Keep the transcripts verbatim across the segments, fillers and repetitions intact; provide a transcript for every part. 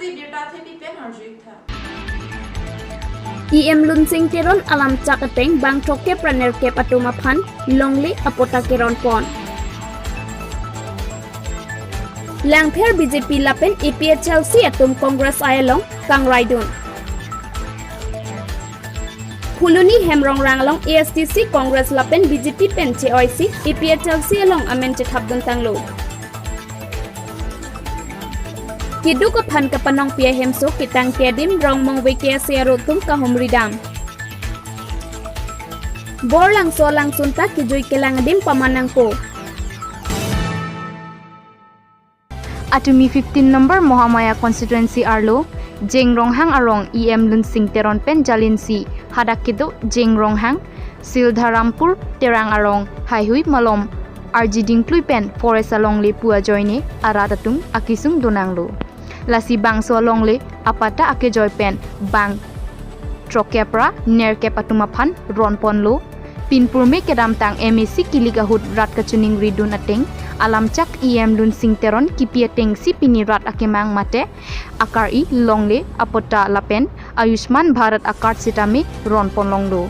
Birta Thepi pen arju-iktha. E M Lunsing Teron alamchak ateng bang throkkep ra nerkep atum aphan longle apatta keron pon. Langpher B J P lapen A P H L C atum Congress ai along kangraidun. Phuloni hem rongrang along A S D C Congress lapen B J P pen che-oisi A P H L C along amen chethapdun tanglo. Keduk aphan kapanongpi ahemso ketangte adim Rongmongve K S A aro atum kahumri dam. Borlangso alangsun ta kejui kelang adim paman nangpo. Atumi fifteen number Mahamaya constituency arlo Jeng Ronghang arong E M Lunsing Teron pen jalinsi hadak kedo Jeng Ronghang, Sildharampur Terang arong haihui malom arjiding klui pen forest alongle pu ajoine arat atum akesung donanglo. Lasi bangso alongle apatta akejoi pen bang throkkep ra nerkep atum aphan ron ponlo. Pinpurme kedamtang M A C kilik ahut rat kachiningri dun ateng alamchak E M Lunsing Teron kipi atengsi pini rat akemang mate akar-i longle apatta lapen Ayushman Bharat a-card sitame ron ponlonglo.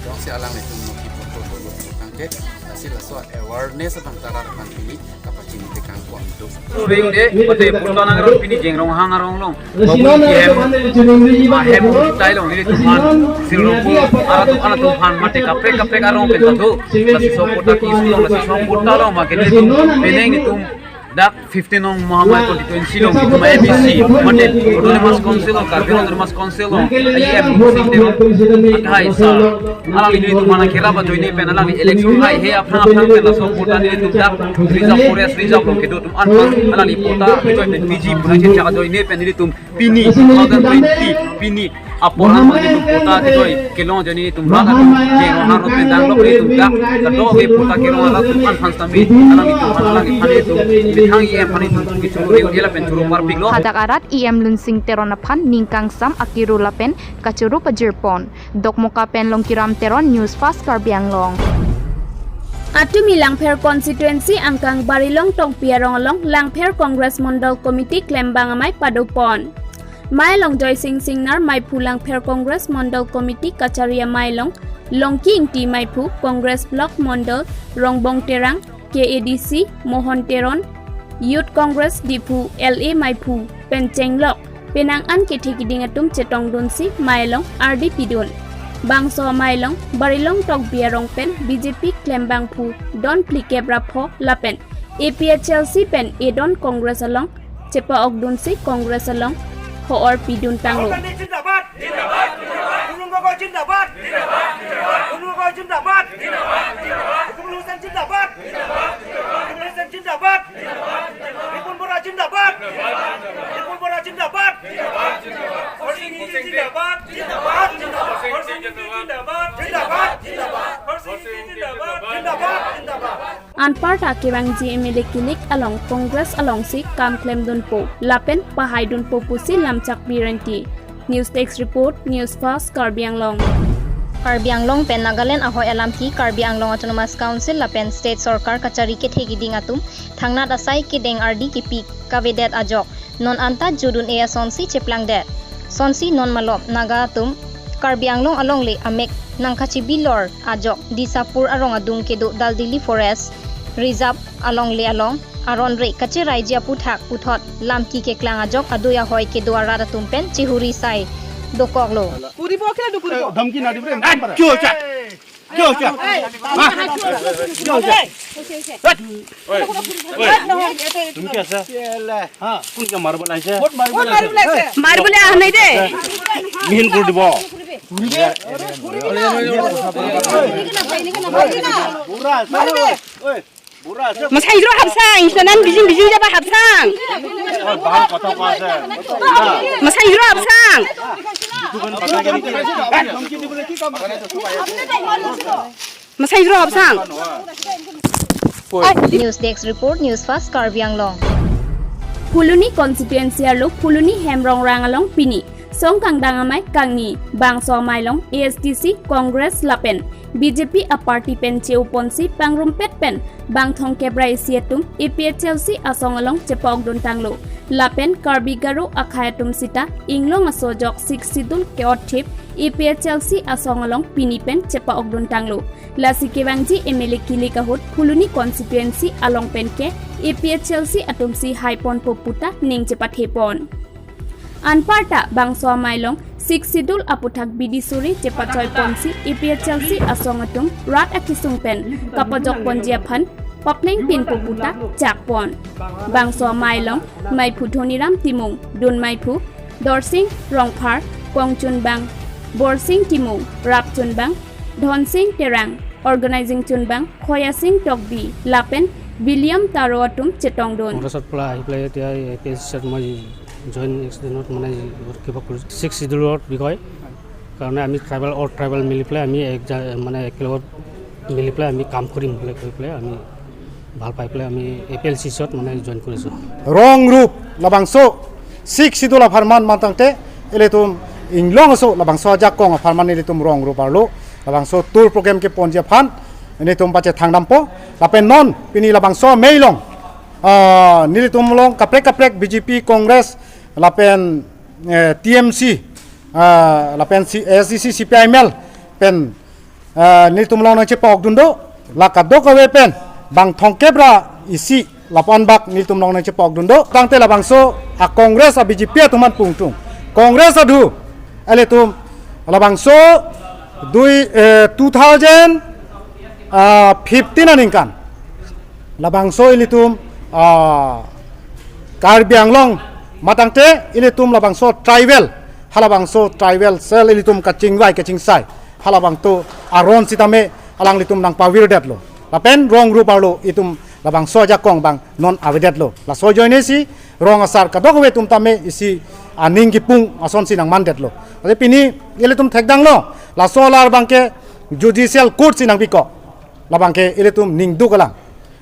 Jongsi alanglitum noki poto dolo tangke, lasi laso awareness abang ta rat aphan pini kapachini tekang ko antuk. Ring de, mate patta nangron pini Jeng Ronghang arong along. Babun ki hem, ahem tai along nelitum aphan, Sildharampur arat atum aphan mate kaprek kaprek arong pen ta do. Lasi laso patta ki sulong, lasi laso patta along ma ke nelitum penang nelitum dak fifteen nong Mahamaya constituency along nelitum M A C, mate Autonomous Council along, Karbi Autonomous Council along, E M Lunsing Teron akhai sa. Alangli nelitum aphan kerap ajoine pen alangli election haihe aphrang aphrang pen laso patta nelitum dak reserve, forest reserve along kedo atum an alangli patta kejoi pen P G pu nangchechak ajoine pen nelitum pini two thousand twenty pini apor an nelitum patta kejoi kelong ajoine nelitum rat atum Jeng Ronghang aro pen danglok nelitum dak kadokave patta kerong arat atum an aphan sitame alanglitum aphan, alangli aphan nelitum methang E M aphan nelitum kechoro ri-un-e lapen choro parpiklo. Hadak arat E M Lunsing Teron aphan ning kangsam akero lapen kachoro pajir pon. Dokmoka pen Longkiram Teron, News Fast Karbi Anglong. Atumi Langpher constituency angkang Barilong Tokbi arong along Langpher Congress Mondol Committee klembang amei padopon. Mei along Joysing Singnar meiphu, Langpher Congress Mondol Committee kachari amei along Longki Ingti meiphu, Congress Block Mondol Rongbong Terang, K A D C Mohon Teron, Youth Congress Diphu L A meiphu pen chenglok penang an kethe kiding atum chetongdunsi mei along ardi pidun. Bangso mei along Barilong Tokbi arong pen B J P klembangphu don phlikep ra pho lapen A P H L C pen edon Congress along chepa-okdunsi Congress along ho-or pidun tanglo. Rahul Gandhi zindabad! Zindabad! Zindabad! Tarun Gogoi zindabad! Zindabad! Zindabad! Zindabad! Hukum Hussain zindabad! Zindabad! Zindabad! Hukum Hussain zindabad! Zindabad! Zindabad! Ripun Bora zindabad! Zindabad! Zindabad! Horsing Ingti zindabad! Zindabad! Zindabad! Horsing Ingti zindabad! Zindabad! Zindabad! Horsing Ingti zindabad! Zindabad! Zindabad! Anparta kevangji M L A kilik along Congress alongsi kam klemdunpo lapen pahaidunpo pusi lamchak birenti. News Desk Report, News Fast Karbi Anglong. Karbi Anglong pen Nagaland ahoi alamki Karbi Anglong Autonomous Council lapen State Sorkar kachari kethe kiding atum thangnat asai kedeng ardi kipi kavedet ajok non anta judun-e asonsi cheplangdet. Sonsi non malom Naga atum Karbi Anglong alongle amek nangkachibilor ajok Disapur arong adung kedo Daldili Forest Reserve alongle along aron re kacheraiji aputhak puthot lamki keklang ajok adui ahoi kedo arat atum pen chihuri sai dokoklo. Puribo, kila do puribo. धमकी ना दे रे। क्यों क्या? क्यों क्या? हाँ? क्यों क्या? तुम क्या सर? हाँ। কোন কে মাৰিব লাগিছে? ক'ত মাৰিব লাগিছে? মাৰিবলৈ অহা নাই দেই। মিহিন কৰি দিব। বুঢ়া আছে। মাছাং hero hapsang, ইছলানান bijing bijing jaba hapsang। ভাল কথা কোৱা আছে। মাছাং hero hapsang। মাছাং hero hapsang। News Desk Report, News Fast Karbi Anglong. Phuloni constituency arlo Phuloni hem rongrang along pini Song kangdang amei kangni, bangso amei along A S D C, Congress lapen B J P a party pen che-oponsi pangrumpet pen bang thomkep ra isi atum A P H L C asong along chepa-okdun tanglo. Lapen Karbi Garo akhei atum sita inglong aso ajok Sixth Schedule ke-otthip A P H L C asong along pini pen chepa-okdun tanglo. Lasi kevangji M L A kilik ahut Phuloni constituency along pen ke A P H L C atum si haiponpo puta ning chepathepon. Anparta bangso amei along Sixth Schedule aputhak bidi suri chepachoiponsi A P H L C asong atum rat akesung pen kapajokponji aphan paplengpinpo puta chakpon. Bangso amei along meiphu Dhoniram Timung, dun meiphu Dorsing Rongphar, kongchunbang Borsing Timung, rapchunbang Dhonsing Terang, organizing chunbang Khoyasing Tokbi lapen William Taro atum chetongdun. কংগ্ৰেছত পৰা আহি পেলাই এতিয়া এই A P H চিত মই জইন এক্সিডেণ্টত মানে কিবা কৰিছোঁ। ছিক্স চিডিউলৰ বিষয় কাৰণে আমি ট্ৰাইবেল, অল ট্ৰাইবেল মিলি পেলাই আমি এক জা-, মানে একেলগত মিলি পেলাই আমি কাম কৰিম বুলি কৈ পেলাই আমি ভাল পাই পেলাই আমি এ পি এইচ চিত মানে জইন কৰিছোঁ। Rong rup labangso Sixth Schedule apharman mantangte ilitum inglong aso labangso ajakong apharman ilitum rong rup arlo labangso tour program keponji aphan ilitum pachethang dampo. Lapen non pini labangso amei along, ah, nelitum along kaprek kaprek B J P, Congress lapen, eh, T M C, ah, lapen si-, A S D C, C P I M L pen, ah, nelitum along nangchepa-okdun do, la kadokave pen bang thomkep ra isi lapu-an bak nelitum along nangchepa-okdun do. Tangte labangso a Congress a B J P atum an pungtung. Congress adu ilitum labangso dui, eh, two thousand fifteen aningkan labangso ilitum, ah, Karbi Anglong mantangte ilitum labangso tribal, halabangso tribal cell ilitum kachingvai kachingsai halabangso aron sitame alanglitum nangpavirdetlo. Lapen rong rup arlo itum labangso ajakong bang non avedetlo. Laso ajoinesi rong asar kadokave atum tame isi aning kipung asonsi nangmandetlo. Ate pini ilitum thekdanglo, laso alar abangke judicial court si nangpikok. Labangke ilitum ningduk alam.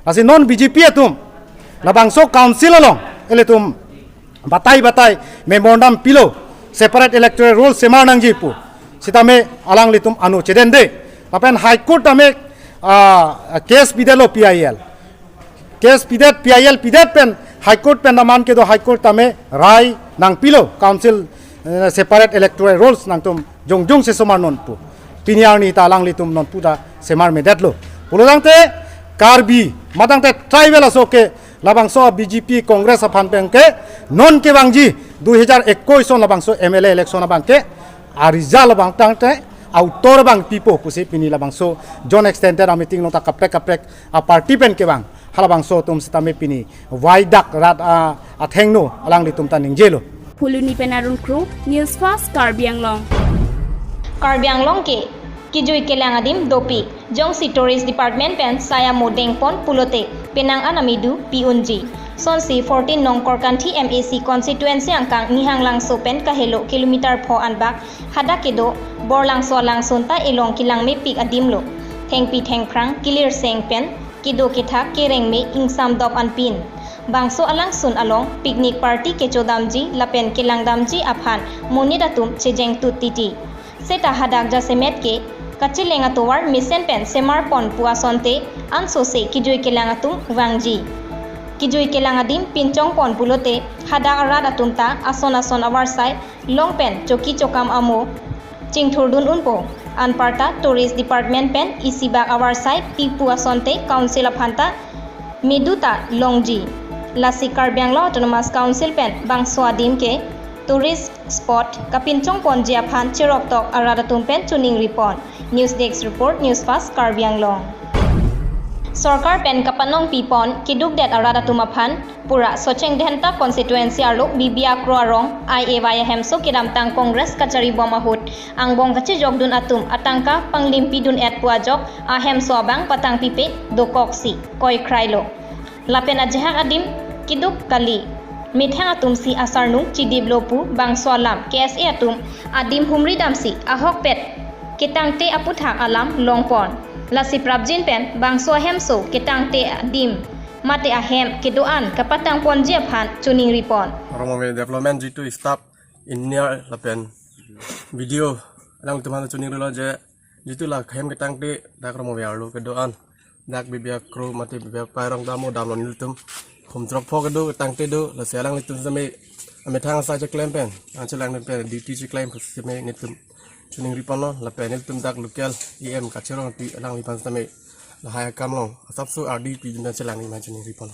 Lasi non B J P atum labangso council along ilitum batai batai memorandum pilo, separate electoral roll semar nangji pu. Sitame alanglitum ano chedende. Lapen High Court tame, ah, case pidetlo P I L. Case pidet, P I L pidet pen High Court pen daman kedo High Court tame rai nangpilo council, eh, separate electoral rolls nangtum jongjong se somar non pu. Pini arni ta alanglitum non pu ta semar medetlo. Pulotangte Karbi mantangte tribal aso ke labangso B J P Congress aphan pen ke non kevangji dui hajar ekush son labangso M L A election abangke a result abang tangte author abang pipo pusi pini labangso Zone Extended a meeting along ta kaprek kaprek a party pen kevang halabangso atum sitame pini waidak rat a, athengno alanglitum ta ningjelo. Phuloni pen Arun Kro, News Fast Karbi Anglong. Karbi Anglong ke kejui kelang adim dopik, jongsi Tourist Department pen sai amo dengpon pulote penang an amedu pi unji. Sonsi fourteen nong Korkanthi M A C constituency angkang Nihang Langso pen kahelo kilometer pho anbak hadak kedo Borlangso alangsun ta elong kelang mepik adimlo. Thengpi thengphrang, kelirseng pen kedo kethak kereng me ingsam dop anpin. Bangso alangsun along picnic party kechodamji lapen kelangdamji aphan monit atum chejengtut titi. Seta hadak jasemet ke kacheleng atovar mesen pen semarpon pu asonte ansose kejui kelang atum vangji. Kejui kelang adim pinchongpon pulote hadak arat atum ta ason ason avarsai long pen choki chokam amo chingthurdun unpo. Anparta Tourist Department pen isibak avarsai pi pu asonte Council aphanta medu ta longji. Lasi Karbi Anglong Autonomous Council pen bangso adim ke tourist spot kapinchongponji aphan cheroktok arat atum pen choningripon. News Desk Report, News Fast Karbi Anglong. Sorkar pen kapanongpipon kedukdet arat atum aphan pura Socheng Dhenta constituency arlo Bibia Kro arong I A Y ahemso kedamtang Congress kacharibom ahut angbong kachejokdun atum atangka panglimpidun-et pu ajok ahemso abang patangpipe dokoksi koikrailo. Lapen ajahak adim keduk kali, methang atum si asarnung chidiplo pu bangso alam K S A atum adim humri damsi ahokpet ketangte aputhak alam longpon. Lasi prapjin pen bangso ahemso ketangte adim mate ahem kedo-an kapatangponji aphan choningripon. Rongmame development jitu staff Inniar lapen video alanglitum aphan choningrilo je jitu la hem ketangte dak Rongmongve arlo kedo-an dak bibiak kro mate bibiak pairong damo damlo nelitum. Hum throk pho kedo ketangte do, lasi alanglitum seme amethang asai cheklem pen, anchelang pen duty cheklem seme nelitum choningri ponlo, lapen nelitum dak local E M Kachirong Engti alangliphan seme lahai akam along asapso ardi pidun chelang nelitum choningri ponlo.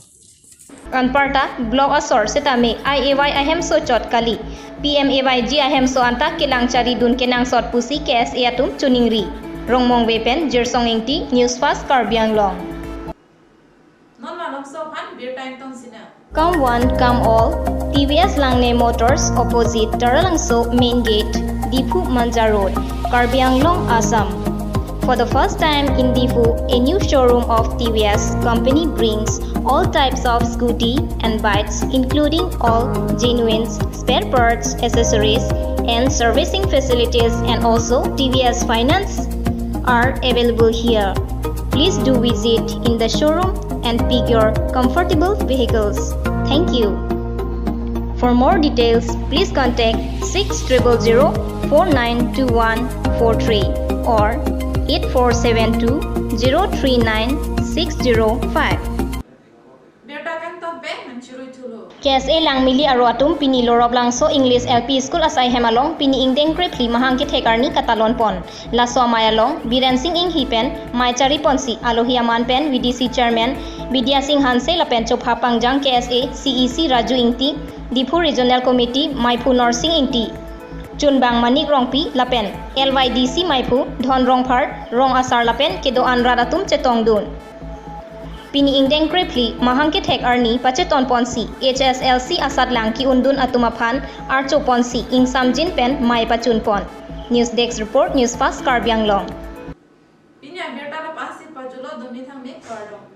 Anparta block asor setame I A Y ahemso chot kali. P M A Y G ahemso anta kelang charidun kenangsot pusi K S A atum choningri. Rongmongve pen Jirsong Engti, News Fast Karbi Anglong. Non malomso aphan birta ingtong sina. Come one, come all. T V S Langne Motors, opposite Taralangso Main Gate, Diphu Manja Road, Karbi Anglong, Assam. For the first time in Diphu, a new showroom of T V S company brings all types of scooty and bikes, including all genuine spare parts, accessories, and servicing facilities, and also T V S finance are available here. Please do visit in the showroom and pick your comfortable vehicles. Thank you. For more details, please contact six triple zero four nine two one four three or eight four seven two zero three nine six zero five. Birta kangtong pen menchirui thulo. K S A Langmili aro atum pini Lorop Langso English L P School asai hem along pini ingdeng krephli mahang kethek arni katalon pon. Laso amei along Biren Sing Enghi pen mei chari ponsi alohi aman pen V D C Chairman Bidya Sing Hanse lapen chopha pangjang K S A C E C Raju Engti, Diphu Regional Committee meiphu Norsing Engti, chunbang Manik Rongpi lapen L Y D C meiphu Dhon Rongphar, rong asar lapen kedo-an rat atum chetongdun. Pini ingdeng krephli mahang kethek arni pacheton ponsi H S L C asatlang ki-undun atum aphan archo ponsi ingsamjin pen mei pachun pon. News Desk Report, News Fast Karbi Anglong. Pini abirta lapu-an si pajutlo, dumi thang me kardom.